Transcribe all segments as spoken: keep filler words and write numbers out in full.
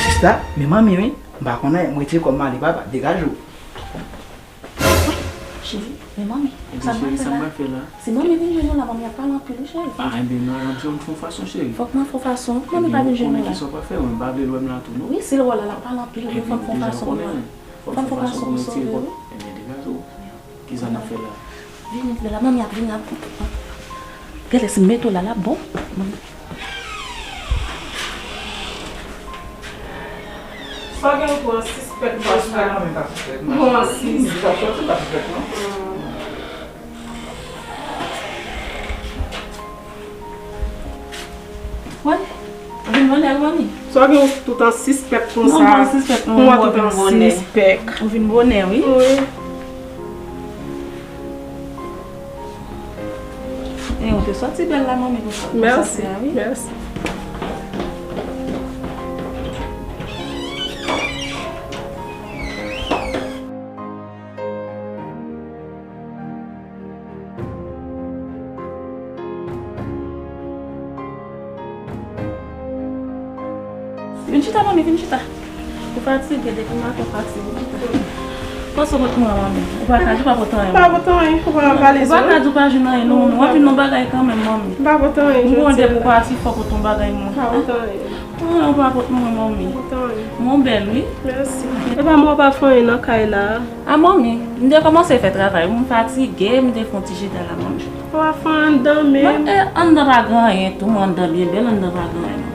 Sista, men manmi wi, m pa konnen, m retire kò m ale, papa, degaje w. Wi, cheri, men manmi, sa m pral fè la? Si manmi vin jwenn nou la, manmi ap pale anpil wi, cheri. Ah, enben, non, m fè yon fason, cheri. Fòk mwen fè yon fason, manmi pa vin jwenn nou la. Kisa w pral fè? Mwen pa vle l wè m la tou, non. Wi, si l wè w la, l ap pale anpil, wi, fòk m fè yon fason pou mwen. Fòm fò gason pou sove wi. Ebyen, degaje w. Kisa n ap fè la? Vini, vini la, manmi ap vini ap. Gade si m mete w la, l ap bon. Manmi. Sa gen pou an sis pèk. Sa sis pèk, manmi, pa sis pèk, non. Pou an sis. Li pa sòti, pa sis pèk, non. Wè, ou vin bonè wi, manmi. Sa w gen tout an sis pèk konsa? Non, pa sis pèk, non, ou vin bonè. Sis pèk. Ou vin bonè, wi. Wi. E, ou te sòti bèl la, manmi, pou sa, pou sa, wi. Mèsi, mèsi. Vin chita, manmi, vin chita. Ou fatige, depi maten ou fatige, vin chita. Pase w pot mwen, manmi. Ou pa ka di w pa pot anyen. M pa pot anyen, ou pa valiz ou. Ou pa ka di w pa jwenn anyen, non, manmi. W ap jwenn yon bagay kanmenm, manmi. M pa pot anyen jodi a. M konnen depi w pati, fòk ou pot yon bagay mwen. M pa pot anyen. Ah, ou pa pot mwen, manmi. M pa pot anyen. Mwen bèl, wi. Mèsi. Epa mwen pa fè anyen nan kay la. A manmi, m te kòmanse fè travay, m fatige, m te fè yon ti chita la manmi. Ou pa fè anndan menm? Mwen, e, anndan pa gen anyen tou, anndan byen bèl, anndan pa gen anyen non.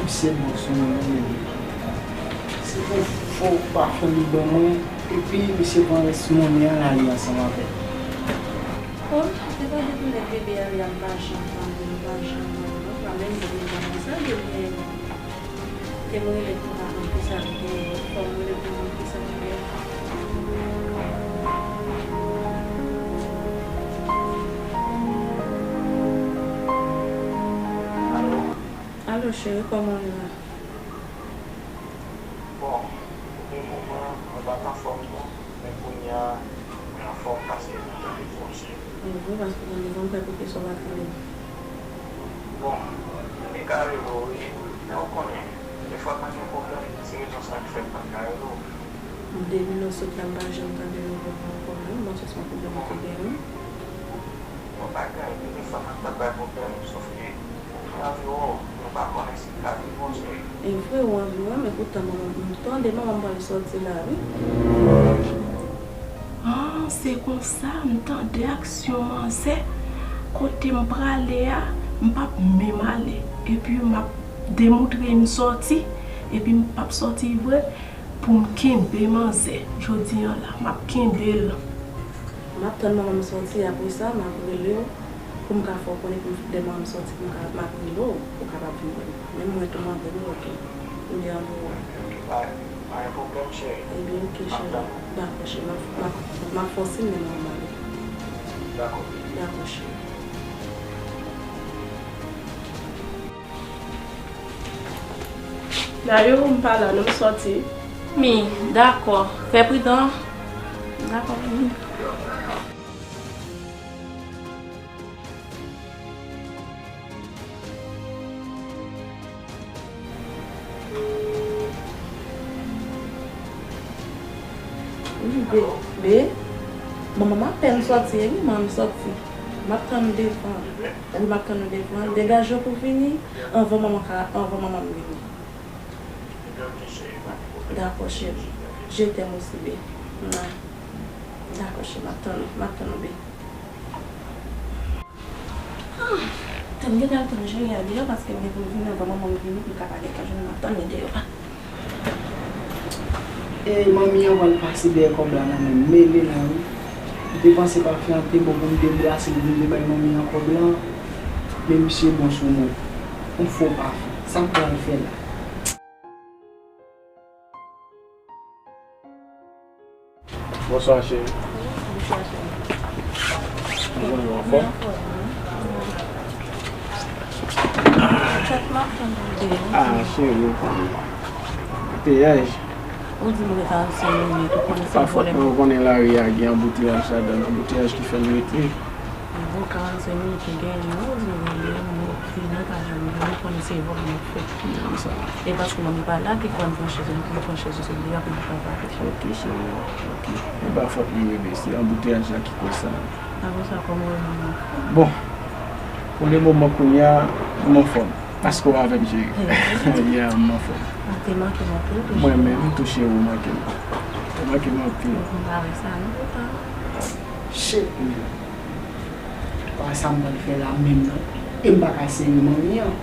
Misye bon sou mwen, men se pou fo pafen li ban mwen, epi misye pran rès monnen an l ale ansanm avè l. Bon, se pa depi lè bebe a li a m pa janm tande l, m pa janm wè l non, pa menm jan m tande sa, ebyen, te m rele pou m pa konn kisa l genyen, fò m rele pou m konn kisa l genyen. Alo? Alo, cheri, kòman w ye la? Bon, pou le moman, mwen pa t anfòm non, men kounye a, mwen anfòm paske mwen tande vwa w, cheri. Bon, paske mwen deja m fè koute sa w pa tande m. Bon, m te ka rele w wi, men ou konnen, defwa mwen gen pwoblèm, se rezon sa k fè m pa ka rele w. Depi lè w sot la, m pa janm tande w pran pwoblèm, bon, se yon pwoblèm ou te gen wi. Bon, pa gen anyen, depi fwa m ap bay pwoblèm, sòf ke ou anvi wè w, nou pa konnen si l ka vin bon, cheri. E vre, ou anvi wè m, men poutan manman m, m tande manman m pral sòti la, wi. Ah, se konsa, m tande aksyon manzè. Kote m prale a, m p ap menm ale. Epi m ap demoutre m sòti, epi m p ap sòti vre. Pou m kenbe manzè, jodi a la, m ap kenbe l. M ap tann manman m sòti, apre sa, m ap rele w pou m ka fè w konnen pou m, lè manman m sòti, pou m ka, m ap rele w, pou w kapab vin wè m. Menm mwen tou, m ap rele w tou. M byen anvi wè w. Pa, pa gen pwoblèm, cheri. Ebyen, oke, cheri. Dakò, cheri. M ap, m ap, m ap fè w siy lè manman m ale. Dakò. Dakò, cheri. Dayou, m pa la non, m sòti. Mi, dakò. Fè pridan. Dakò, mi. Wi, be, be. Manman m apèn sòti, wi, manman m sòti. M ap tann devan. Wi, m ap tann ou devan. Degaje w pou vini anvan manman ka, anvan manman m vini. Dakò, cheri. Je t'aime aussi, be. Mwa. Dakò, cheri, m ap tann ou, m ap tann ou, be. Ah, tann, gentan al tann Jerry a deyò, paske m gen pou m vini anvan manman m vini pou l ka pa gentan jwenn m ap tann li deyò a. E manmi an pral pase dèyè kòb la nan men m, mele la wi. M te panse pafen an te bon pou m debrase l, pou m te bay manmi an kòb la, men misye bon sou mwen. Yon fo pafen. Sa m pral fè la? Bonswa, cheri. Bonswa, cheri. Ou anfòm? Mwen anfòm, wi. Chat m ap tann ou deyò. Ah, cheri, ou konnen. Peyaj. Ou di m ret karannsenk minit, ou konnen se pwoblèm. Pa fòt mwen, ou konnen lari a gen anbouteyaj ladan l, anbouteyaj ki fè m rete. Bon, karannsenk minit ou genyen, ou di m rele m, m okipe, mwen pa janm vini, ou konnen se vòlè m ap fè. Nan sa. E paske manmi pa la, ki pran franchise, m pran franchise, se li ap mwen travay. Ok, cheri, ok. E pa fòt mwen, bebe, se anbouteyaj la ki koz sa. Apre sa, kòman ou ye, manman? Bon, pou le moman, kounye a, m anfòm. Paske w avè m, cheri. Yeah, m anfòm. Ou te manke m anpil tou, cheri. Mwen menm tou, cheri, ou manke m. Ou manke m anpil. M pa wè sa, non, papa. Shit, man. Wè sa m pral fè la menm nan. E m pa ka sere manmi an.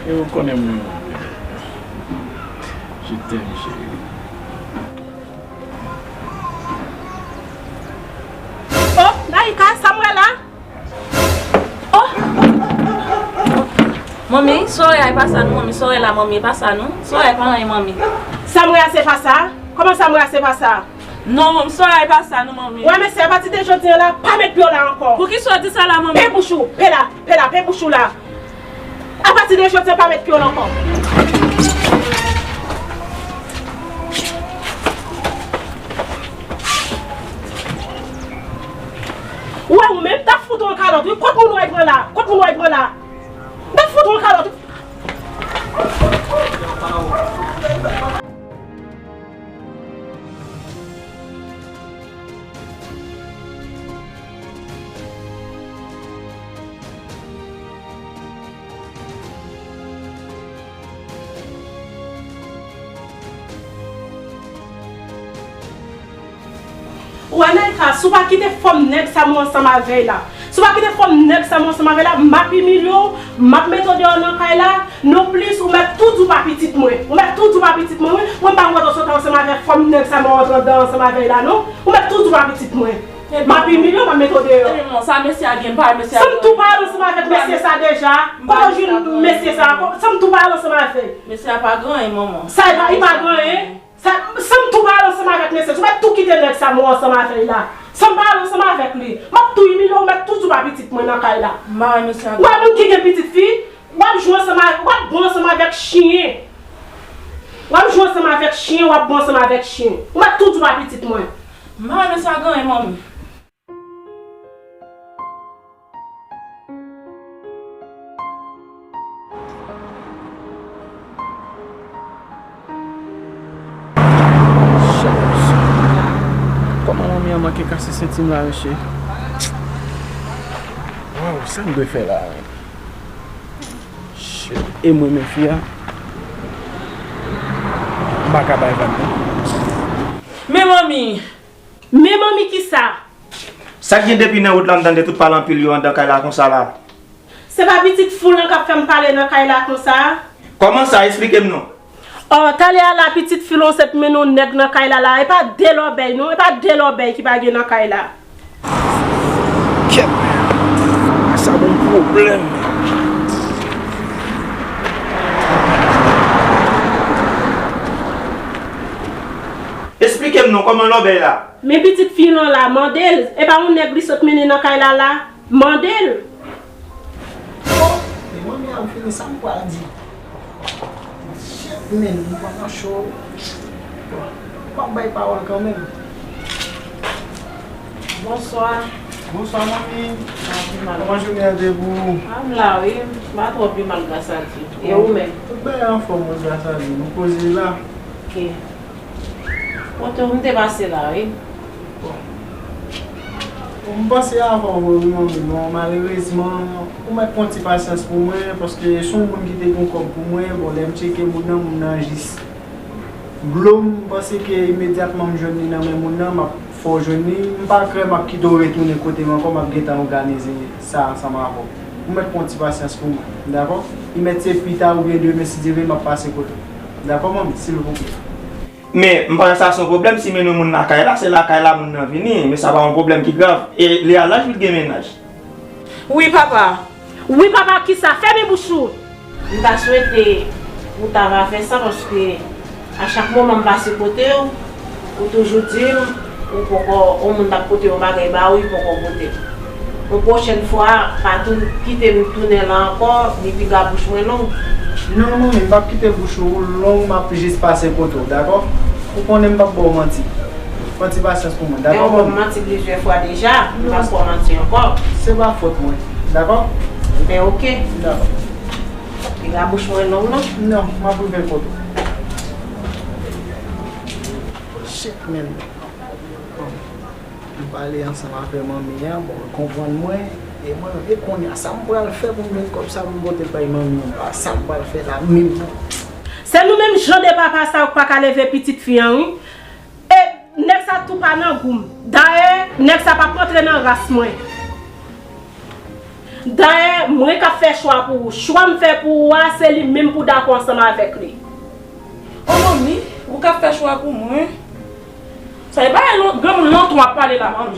E ou konnen mwen renmen w. Je t'aime, chérie. Oh, Naïka, sa m wè la? Oh! Manmi, soraya, e pa sa non, manmi, soraya la, manmi, e pa sa non. Soraya pa anyen, manmi. Sa m wè a, se pa sa? Kòman sa m wè a, se pa sa? Non, manmi, soraya, e pa sa non, manmi. Wè, mesye, apati de jodi a la, pa met pye w la ankò. Poukisa w di sa la, manmi? Pe bouch ou, pe la, pe la, pe bouch ou la. Apati de jodi a, pa met pye w la ankò. Ou wè ou menm, t ap fout ou yon kalòt, wi. Kot moun ou al pran la? Kot moun ou al pran la? T ap fout ou yon kalòt. Ou wè, Naïka, si w pa kite fòm nèg sa mwen ansanm avè l la, si w pa kite fòm nèg sa mwen ansanm avè l la, m ap imilye w, m ap mete w deyò nan kay la, nonplis, ou mèt tou di w pa pitit mwen. Ou mèt tou di w pa pitit mwen, wi. Mwen m pa mèt w sot ansanm avè fòm nèg sa mwen antre anndan ansanm avè l la, non. Ou mèt tou di w pa pitit mwen. M ap imilye w, m ap mete w deyò. Ebyen, manman, sa mesye a gen, m pa wè mesye a gen. San m tou pale ansanm avèk mesye sa deja. Kote w jwenn mesye sa? San m tou pale ansanm avè l? Mesye a pa gen anyen, manman. Sa, li pa, li pa gen anyen? Sa, san m tou pale ansanm avèk mesye, ou mèt tou kite nèg sa mwen ansanm avè l la. San m pale ansanm avèk li, m ap tou imilye w, ou mèt tou di w pa pitit mwen nan kay la. M pa wè mesye a. Ou wè moun ki gen pitit fi, w ap jwe ansanm avèk, w ap bon ansanm avèk chen. W ap jwe ansanm avèk chen, w ap bon ansanm avèk chen. Ou mèt tou di w pa pitit mwen. M pa wè mesye a gen anyen, manmi. Kòman manmi an manke kase senti m la, mesye? Waw, sa m dwe fè la menm? Shit. E mwen menm fi a? M pa ka bay vag non. Men manmi! Men manmi kisa? Sa k gen depi nan wout la m tande tout pale anpil yo anndan kay la konsa la? Se pa pitit fi w lan k ap fè m pale nan kay la konsa? Kòman sa? Esplike m non. Oh, talè a la pitit fi w lan se pou mennen yon nèg nan kay la la. E pa de lòbèy non, e pa de lòbèy ki pa gen nan kay la. Kèt! Sa bon pwoblèm. Esplike m non, kòman lòbèy la? Men pitit fi w lan la, mande l. E pa yon nèg li sot mennen nan kay la la? Mande l. Oh, men manmi a, m fini, sa m pral di? Shit, men, m pran nan cho. M ap bay pawòl kanmenm. Bonswa. Bonswa, manmi. M ap pi mal. Kòman jounen an te pou ou? Ah, m la, wi. M pa twò pi mal, gras a Dye. E ou menm? Tout bagay anfòm, wi, gras a Dye. Nou poze la. Ok. Kote w m te pase la, wi. Bon. M panse avan w wi, manmi, bon, malerezman, ou mèt pran ti pasyans pou mwen, paske se yon moun ki te gen kòb pou mwen. Bon, lè m tcheke moun nan, moun nan jis blo m. M panse ke imedyatman m jwenn li nan men moun nan, m ap fè w jwenn li. M pa kwè m ap kite w retounen kote m ankò, m ap gentan òganize sa ansanm avè w. Ou mèt pran ti pasyans pou mwen, dakò? Li mèt se pita oubyen demen, si Dye vle, m ap pase kote w. Dakò, manmi? Silvouplè. Men, m pa wè sa se yon pwoblèm si mennen yon moun lakay la, se lakay la moun nan vini, men sa pa yon pwoblèm ki grav. E li a laj pou l gen mennaj. Wi, papa. Wi, papa, kisa? Fèmen bouch ou! M ta swete ou ta va fè sa, paske A chak moman m pase kote w, ou toujou di m ou poko, yon moun t ap pote yon bagay ba ou, li poko pote l. Yon pwochèn fwa, pa tou kite m tounen la ankò, ni piga bouch mwen long. Non, manmi, m p ap kite bouch ou long, m ap jis pase kote w, dakò? Ou konnen m p ap ba w manti. Fè ti pasyans pou mwen, dakò, manmi? Ou ban m manti plizyè fwa deja, m p ap ba w manti ankò. Se pa fòt mwen, dakò? Ebyen, oke. Dakò. Piga bouch mwen long, non? Non, m ap rive kote w. Shit, man. Bon, m pale ansanm avè manmi an, bon, l konprann mwen. E mwen, e kounye a, sa m pral fè pou m jwenn kòb sa pou m pote l bay manmi an? Pa sa m pral fè la menm, non. Se nou menm jan de papa sa yo k pa ka leve pitit fi an, wi. E nèg sa tou pa nan gou m. Dayè, nèg sa p ap rantre nan ras mwen. Dayè, mwen k ap fè chwa pou ou. Chwa m fè pou ou a, se li menm pou w dakò ansanm avèk li. O manmi, ou k ap fè chwa pou mwen? Sa e bagay lon-, granmoun lontan w ap pale la, manmi.